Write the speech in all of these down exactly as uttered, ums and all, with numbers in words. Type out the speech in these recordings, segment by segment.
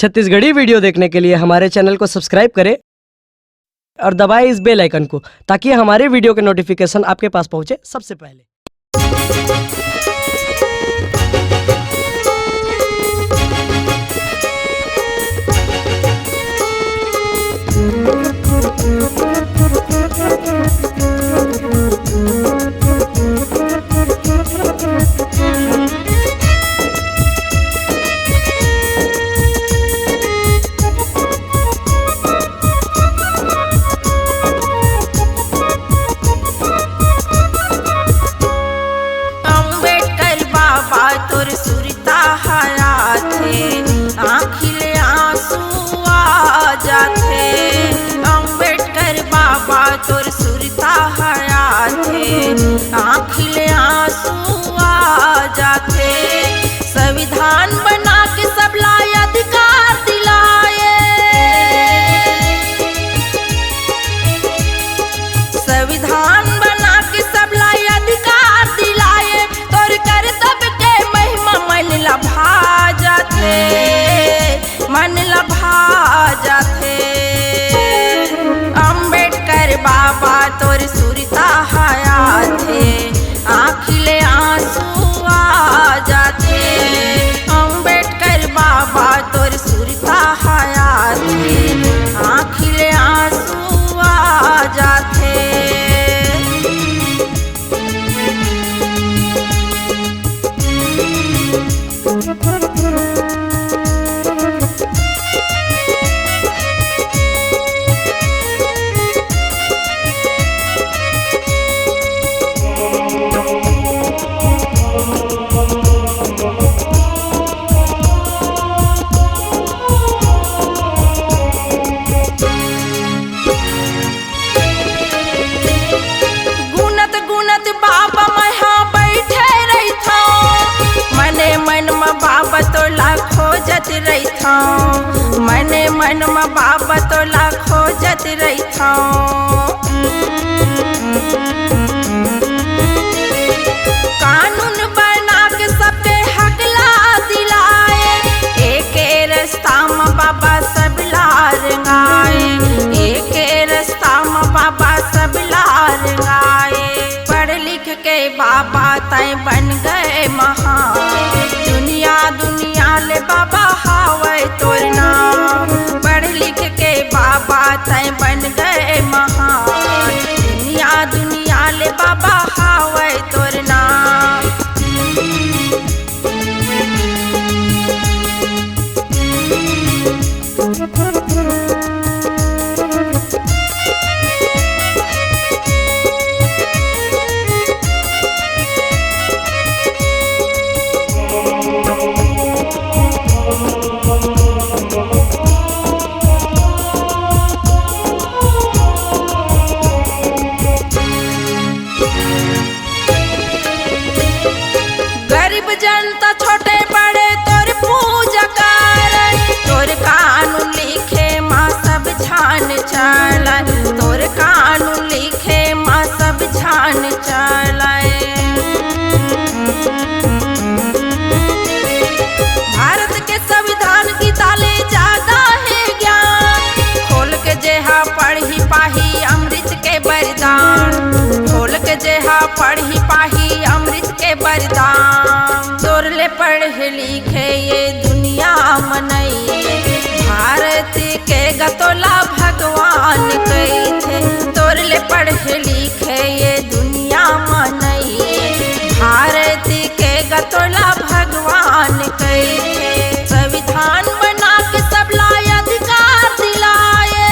Chhattisgarhi video देखने के लिए हमारे चैनल को सब्सक्राइब करें और दबाएं इस बेल आइकन को, ताकि हमारे वीडियो के नोटिफिकेशन आपके पास पहुंचे सबसे पहले। अम्बेडकर बाबा तोर सुरता हराथे, आँखी ले आंसू आ जाथे। अम्बेडकर बाबा तोर सुरता हराथे, आँखी ले आंसू आ जाथे। संविधान बना के सबला अधिकार दिलाए, संविधान बना के सबला अधिकार दिलाए, तोर करतब के महिमा मन ल भा जाथे, मन ल भा जाथे। अम्बेडकर बाबा तोर सुरता हराथे, आँखी ले आंसू आ जाथे। अम्बेडकर बाबा तोर सुरता हराथे, आँखी ले आंसू आ जाथे। गुनत गुनत बाबा मैं हा बैठे रहिथौं, मने मन म बाबा तोला खोजत रहिथौं, मने मन म बाबा तोला खोजत रहिथौं। कानून बना के सबके हक ला दिलाए, एके रस्ता म बाबा सबला रेंगाए, एके रस्ता म बाबा सबला रेंगाए। पढ़ लिख के बाबा तैं बन गए महान, दुनिया दुनिया ले बाबा हावय तोर नाम। पढ़ लिख के बाबा तैं बन गए महान, दुनिया दुनिया ले बाबा हावय तोर नाम। गरीब जनता छोटे बड़े तोर पूजा करय, तोर कानून लिखे मा सब झन चलय, तोर कानून लिखे मा सब झन चलय। भारत के संविधान गीता ले जादा हे ज्ञान, खोल के जेहा पढ़ही पाही अमृत के बरदान, खोल के जेहा पढ़ही पाही अमृत के बरदान। तोर ले पढ़े लिखे ये दुनिया म नइये, भारत के ग तोला भगवान कहिथे। तोर ले पढ़े लिखे ये दुनिया म नइये, भारत के ग तोला भगवान कहिथे। संविधान बना के सबला अधिकार दिलाए,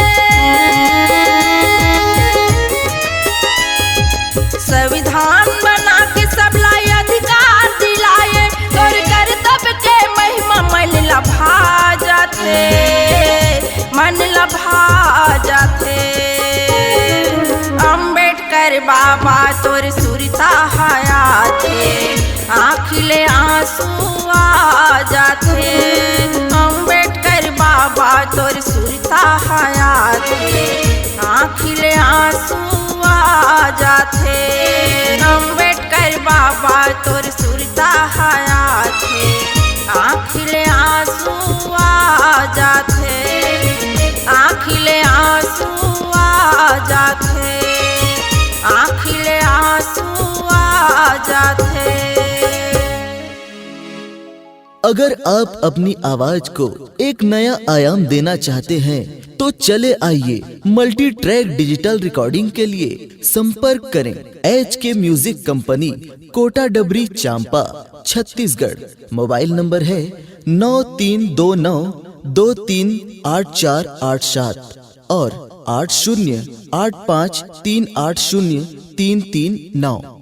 संविधान बना के सबला अधिकार दिलाए, तोर करतब के महिमा मन ल भा जाथे, मन ल भा जाथे। अम्बेडकर बाबा तोर सुरता हराथे, आँखी ले आंसू आ जाथे। अम्बेडकर बाबा तोर सुरता हराथे, आँखी ले आंसू आ जाथे। अम्बेडकर बाबा तोर सुरता हराथे, आँखी ले आंसू आ जाथे। अगर आप अपनी आवाज को एक नया आयाम देना चाहते हैं, तो चले आइए मल्टी ट्रैक डिजिटल रिकॉर्डिंग के लिए संपर्क करें एच के म्यूजिक कंपनी, कोटा डबरी, चांपा, छत्तीसगढ़। मोबाइल नंबर है नौ तीन दो नौ दो तीन आठ चार आठ सात और आठ शून्य आठ पाँच तीन आठ शून्य तीन तीन नौ।